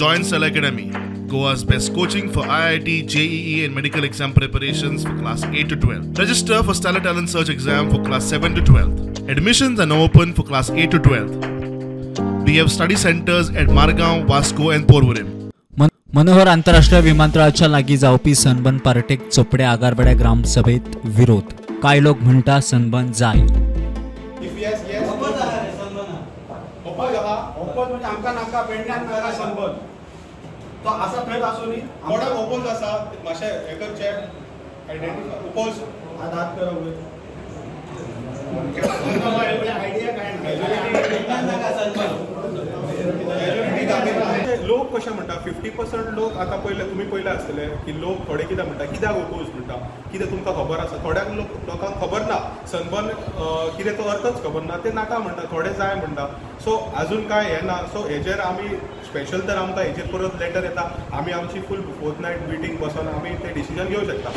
Join Stellar Academy, Goa's best coaching for IIT, JEE and medical exam preparations for class 8 to 12. Register for Stellar Talent Search exam for class 7 to 12. Admissions are now open for class 8 to 12. We have study centers at Margao, Vasco and Porvorim. Manohar आंतरराष्ट्रीय विमानतळाच्या लागीं जावपी sunburn पार्टेक चोपडे आगारवाड्या ग्रामसभेत विरोध. कांय लोक म्हणटा sunburn जाय. आमकां नाका पेडण्यान नाका सनबर्न तो आसा थंयच आसूं न्ही. कोणाक ओपोज आसा मातशें हें करचें आयडेंटिफाय ओपोज हात करप आयडिया काय ना. लोक कशें म्हणटा 50% लोक आतां पयले तुमी पयले आसतले की लोक थोडे कितें म्हणटा कित्याक ओपोज म्हणटा कितें तुमकां खबर आसा. थोड्यांक लोकांक खबर ना सनबर्न कितें तो अर्थच खबर ना, ते नाका म्हणटा, थोडे जाय म्हणटा. सो आजून कांय हें ना. सो हेजेर आमी स्पेशल तर आमकां हेजेर परत लेटर येता, आमी आमची फूल फोर्थ नायट मिटींग बसोन आमी ते डिसिजन घेवं शकता.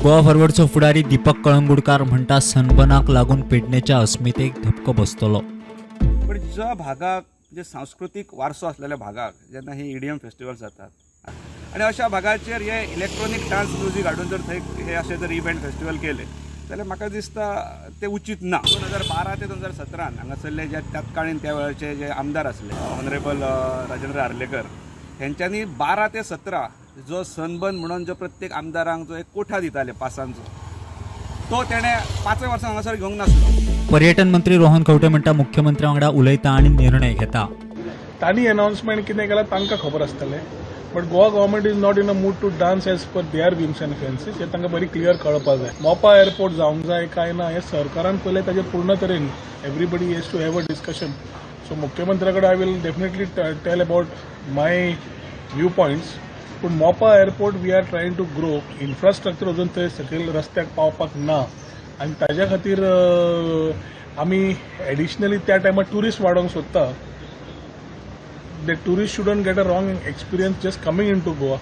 गोवा फॉरवर्डचो फुडारी दीपक कळंगुडकार म्हणटा सनबर्नाक लागून पेडणेच्या अस्मितेक धपको बसतलो. पण ज्या भागाक जे सांस्कृतीक वारसो आसलेल्या भागाक जेन्ना ही ईडीएम फेस्टिवल जातात आनी अशा भागाचेर हे इलेक्ट्रॉनीक डान्स म्युजीक हाडून जर थंय हे अशे जर इव्हेंट फेस्टिवल केले जाल्यार म्हाका दिसता ते उचीत ना. 2012 ते 2017 हांगासरले जे तत्कालीन त्या वेळाचे जे आमदार आसले ऑनरेबल राजेंद्र आर्लेकर हेंच्यांनी 12 ते 17 जो सनबर्न म्हणून जो प्रत्येक आमदारांक जो एक कोठा दिताले पासांचो तो तेणें 5 वर्सां हांगासर घेवंक नासलो. पर्यटन मंत्री रोहन खंवटे म्हणटा मुख्यमंत्र्या वांगडा उलयता आनी निर्णय घेता. तांणी अनाउन्समेंट कितें केलां तांकां खबर आसतलें, but Goa government is not in a mood to dance as per their whims and fancies हें तांकां बरी क्लियर कळपाक जाय. मोपा एअरपोर्ट जावंक जाय काय ना हें सरकारान पयलें ताजेर पूर्ण तरेन everybody has to have a discussion. So मुख्यमंत्र्या कडेन I will definitely tell about my view points. पूण Mopa airport we are trying to grow infrastructure अजून थंय सकयल रस्त्याक पावपाक ना आनी ताज्या खातीर आमी एडिशनली त्या टायमार ट्युरिस्ट वाडोवंक सोदता. The tourist shouldn't get a wrong experience just coming into Goa.